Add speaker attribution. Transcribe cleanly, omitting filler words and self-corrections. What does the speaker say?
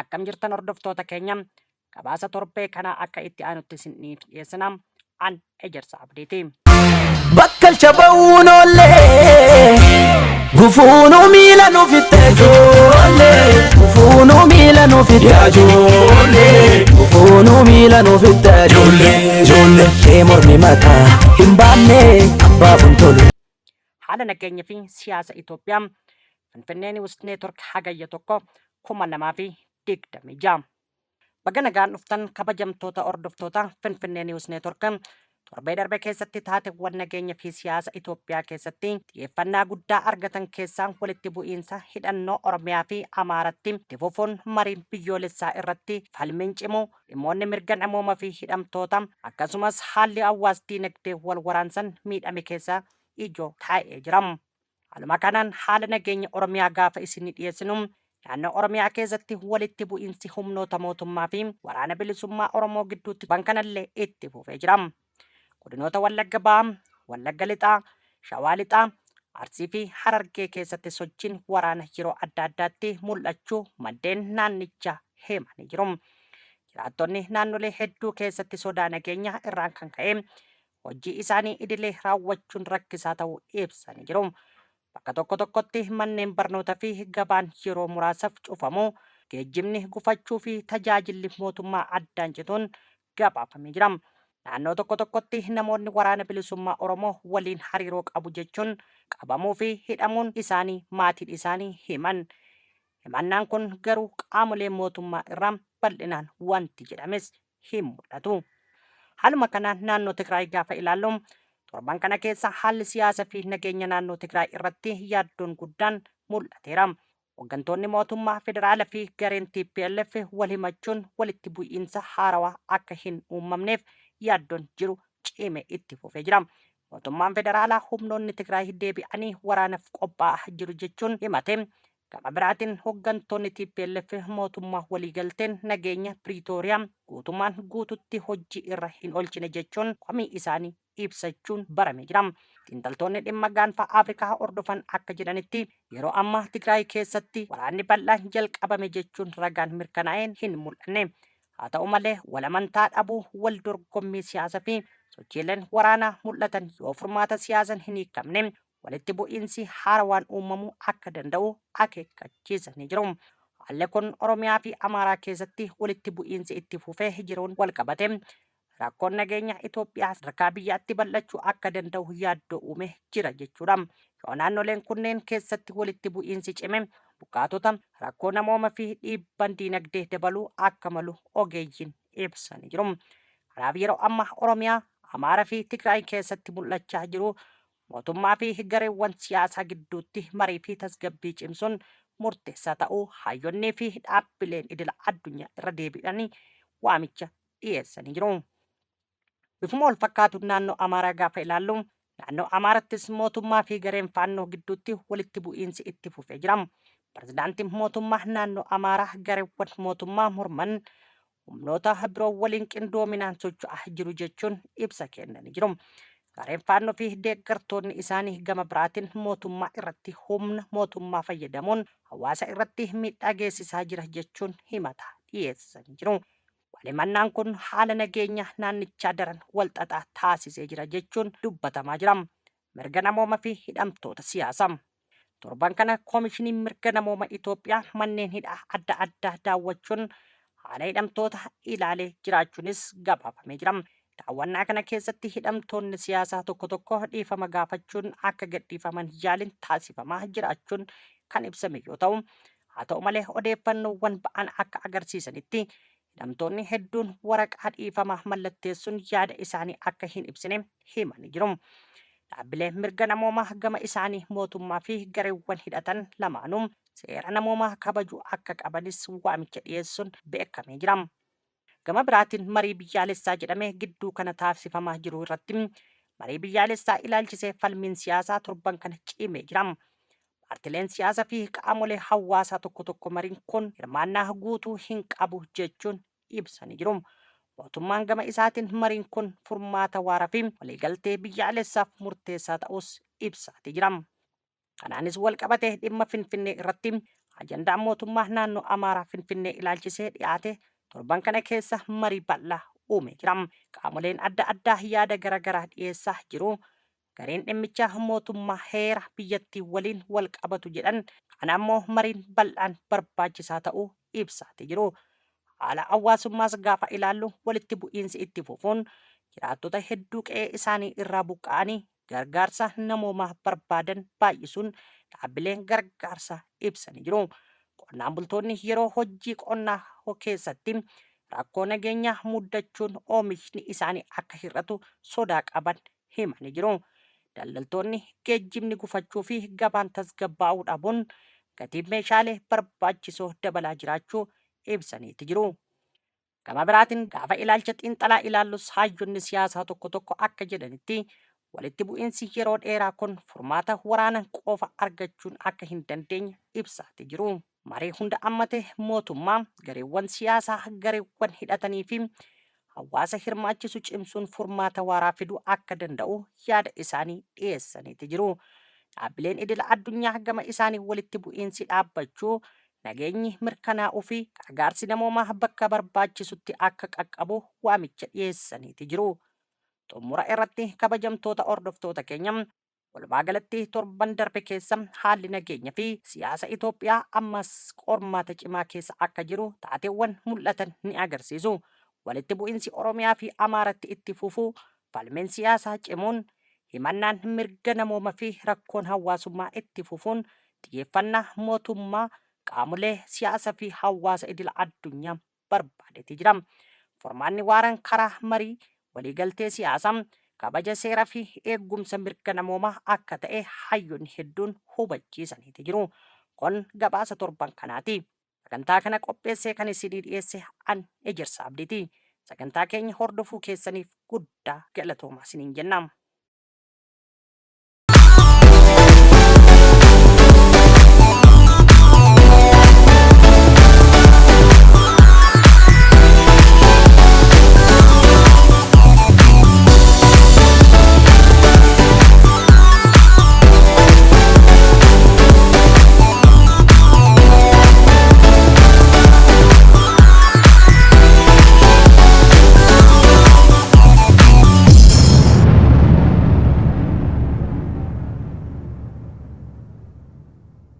Speaker 1: Akkam jirtan hordoftoota keenya gabaasa torbee kanaa akka itti aanutti isiniif dhiyeessina. An Ejersa Abdiiti.
Speaker 2: Bakkalcha ba'uun oollee gufuunuu miila nu fitte ijoollee gufuunuu miila nu fitte ijoollee gufuunuu miila nu fitte ijoollee ijoollee kee mormi mataa hin baanne abbaaf hin tolu.
Speaker 1: Haala nageenya fi siyaasa Itoophiyaa Finfinnee News Network Hagayya 1, 2026. Baga nagaan dhuftan kabajamtoota hordoftoota Finfinnee News Network. Torbee darbe keessatti taateewwan nageenya fi siyaasa Itoophiyaa keessatti xiyyeeffannaa guddaa argatan keessaa walitti bu'iinsa hidhannoo Oromiyaa fi Amaaratti itti fufuun mariin biyyoolessaa irratti falmiin cimu, dhimmoonni mirga namooma fi hidhamtoota akkasumas haalli hawaas diinagdee wal waraansan miidhame keessa ijoo taa'ee jira. Haaluma kanaan haala nageenya Oromiyaa gaafa isinii dhiyeessinu naannoo Oromiyaa keessatti walitti bu'iinsi humnoota mootummaa fi waraana bilisummaa Oromoo gidduutti ban kanallee itti fufee jira. Godinoota Wallagga Bahaa, Wallagga Lixaa, Shawaa Lixaa, Arsii fi Harargee keessatti sochiin waraana yeroo adda addaatti mul'achuu maddeen naannichaa himanii jiru. Jiraattonni naannolee hedduu keessatti sodaa nageenyaa irraan kan ka'e hojii isaanii idilee raawwachuun rakkisaa ta'uu ibsanii jiru. Bakka tokko tokkotti manneen barnoota fi gabaan yeroo muraasaaf cufamuu, geejjibni gufachuu fi tajaajilli mootummaa addaan cituun gabaafamee jira. Naannoo tokko tokkotti namoonni Waraana Bilisummaa Oromoo waliin hariiroo qabu jechuun qabamuu fi hidhamuun isaanii maatiin isaanii himan. Himannaan kun garuu qaamolee mootummaa irraa bal'inaan wanti jedhames hin mul'atu. Haaluma kanaan naannoo Tigraay gaafa ilaallu torban kana keessa haalli siyaasa fi nageenya naannoo Tigraay irratti yaaddoon guddaan mul'ateera. Hoggantoonni mootummaa federaala fi gareen tplf wal himachuun walitti bu'iinsa haarawaa akka hin uumamneef yaaddoon jiru cime itti fufee jira. Mootummaan federaalaa humnoonni Tigraay deebi'anii waraanaf qophaa'aa jiru jechuun himate. Gama biraatiin hoggantoonni tplf mootummaa waliigalteen nageenya Piriitooriyaa guutummaan guututti hojii irra hin olchine jechuun komii isaanii ibsachuun barame jira. Xiinxaltoonni dhimma gaanfa Afrikaa hordofan akka jedhanitti yeroo ammaa Tigraay keessatti waraanni bal'aan jalqabame jechuun ragaan mirkanaa'een hin mul'anne. Haa ta'u malee wal amantaa dhabuu, wal dorgommii siyaasa fi sochiileen waraanaa mul'atan yoo furmaata siyaasan hin hiikamne walitti bu'iinsi haarawaan uumamuu akka danda'u akeekkachiisanii jiru. Haalli kun Oromiyaa fi Amaaraa keessatti walitti bu'iinsi itti fufee jiruun wal qabate rakkoon nageenya Itoophiyaa sadarkaa biyyaatti bal'achuu akka danda'u yaaddoo uume jira jechuudha. Yoo naannoleen kunneen keessatti walitti bu'iinsi cime buqqaatota, rakkoo namooma fi dhiibban diinagdee dabaluu akka malu ogeeyyiin ibsanii jiru. Kanaaf yeroo amma Oromiyaa, Amaaraa fi Tigraay keessatti mul'achaa jiru mootummaa fi gareewwan siyaasaa gidduutti marii fi tasgabbii cimsuun murteessaa ta'uu hayyonnii fi dhaabbileen idila addunyaa irra deebi'anii waamicha dhiyeessanii jiru. Bifuma wal fakkaatuun naannoo Amaaraa gaafa ilaallu naannoo Amaarattis mootummaa fi gareen faannoo gidduutti walitti bu'iinsi itti fufee jira. Pirezidaantiin mootummaa naannoo Amaaraa gareewwan mootummaa morman humnoota biroo waliin qindoominaan socho'aa jiru jechuun ibsa kennanii jiru. Gareen faannoo fi deeggartoonni isaanii gama biraatiin mootummaa irratti humna mootummaa fayyadamuun hawaasa irratti miidhaa geessisaa jira jechuun himata dhiyeessanii jiru. Walhimannaan kun haala nageenya naannichaa daran walxaxaa taasisee jira jechuun dubbatamaa jira. Mirga namooma fi hidhamtoota siyaasaa. Torban kana Koomishiniin Mirga Namooma Itoophiyaa manneen hidhaa adda addaa daawwachuun haala hidhamtoota ilaalee jiraachuunis gabaafamee jira. Daawwannaa kana keessatti hidhamtoonni siyaasaa tokko tokko dhiifama gaafachuun akka gadhiifaman yaaliin taasifamaa jiraachuun kan ibsame yoo ta'u, haa ta'u malee odeeffannoowwan ba'an akka agarsiisanitti hidhamtoonni hedduun waraqaa dhiifamaa mallatteessuun yaada isaanii akka hin ibsine himanii jiru. Dhaabbileen mirga namoomaa gama isaanii mootummaa fi gareewwan hidhatan lamaanuu seera namoomaa kabajuu akka qabanis waamicha dhiyeessuun beekamee jira. Gama biraatiin marii biyyaalessaa jedhamee gidduu kana taasifamaa jiru irratti marii biyyaalessaa ilaalchisee falmiin siyaasaa torban kana cimee jira. Paartileen siyaasa fi qaamolee hawaasaa tokko tokko mariin kun hirmaannaa guutuu hin qabu jechuun ibsanii jiru. Mootummaan gama isaatiin mariin kun furmaata waaraa fi waliigaltee biyyaalessaaf murteessaa ta'uus ibsaati jira. Kanaanis walqabatee dhimma Finfinnee irratti ajandaan mootummaa naannoo Amaaraa Finfinnee ilaalchisee dhiyaate torban kana keessa marii bal'aa uumee jira. Qaamoleen adda addaa yaada garaagaraa dhiyeessaa jiru. Gareen dhimmichaa mootummaa heera biyyattii waliin walqabatu jedhan kana ammoo mariin bal'aan barbaachisaa ta'uu ibsaati jiru. Haala hawaasummaas gaafa ilaallu walitti bu'iinsi itti fufuun jiraattota hedduu qe'ee isaanii irraa buqqa'anii gargaarsa namoomaa barbaadan baay'isuun dhaabbileen gargaarsa ibsanii jiru. Qonnaan bultoonni yeroo hojii qonnaa keessatti rakkoo nageenyaa muddachuun oomishni isaanii akka hir'atu sodaa qaban himanii jiru. Daldaltoonni geejjibni gufachuu fi gabaan tasgabbaa'uu dhabuun gatiin meeshaalee barbaachisoo dabalaa jiraachuu ibsaniiti jiru. Gama biraatiin gaafa ilaalcha xiinxalaa ilaallus hayyonni siyaasaa tokko tokko akka jedhanitti walitti bu'iinsi yeroo dheeraa kun furmaata waraana qofa argachuun akka hin dandeenye ibsaati jiru. Marii hunda ammate mootummaa, gareewwan siyaasaa, gareewwan hidhatanii fi hawaasa hirmaachisu cimsuun furmaata waaraa fiduu akka danda'u yaada isaanii dhiyeessaniiti jiru. Dhaabbileen idila addunyaa gama isaanii walitti bu'iinsi dhaabbachuu, nageenyi mirkanaa'uu fi gargaarsi namoomaa bakka barbaachisutti akka qaqqabu waamicha dhiyeessaniiti jiru. Xumura irratti kabajamtoota hordoftoota keenya, walumaa galatti torban darbe keessa haalli nageenya fi siyaasa Itoophiyaa ammas qormaata cimaa keessa akka jiru taateewwan mul'atan ni agarsiisu. Walitti bu'iinsi Oromiyaa fi Amaaratti itti fufuu, falmeen siyaasaa cimuun, himannaan mirga namooma fi rakkoon hawaasummaa itti fufuun xiyyeeffannaa mootummaa, qaamolee siyaasa fi hawaasa idila addunyaa barbaadeeti jira. Furmaanni waaraan karaa marii, waliigaltee siyaasaa, kabaja seeraa fi eegumsa mirga namoomaa akka ta'e hayyoonni hedduun hubachiisaniiti jiru. Kun gabaasa torban kanaati. Sagantaa kana qopheessee kan isinii dhiyeesse an Ejersa Abdiiti. Sagantaa keenya hordofuu keessaniif guddaa galatoomaa isiniin jenna.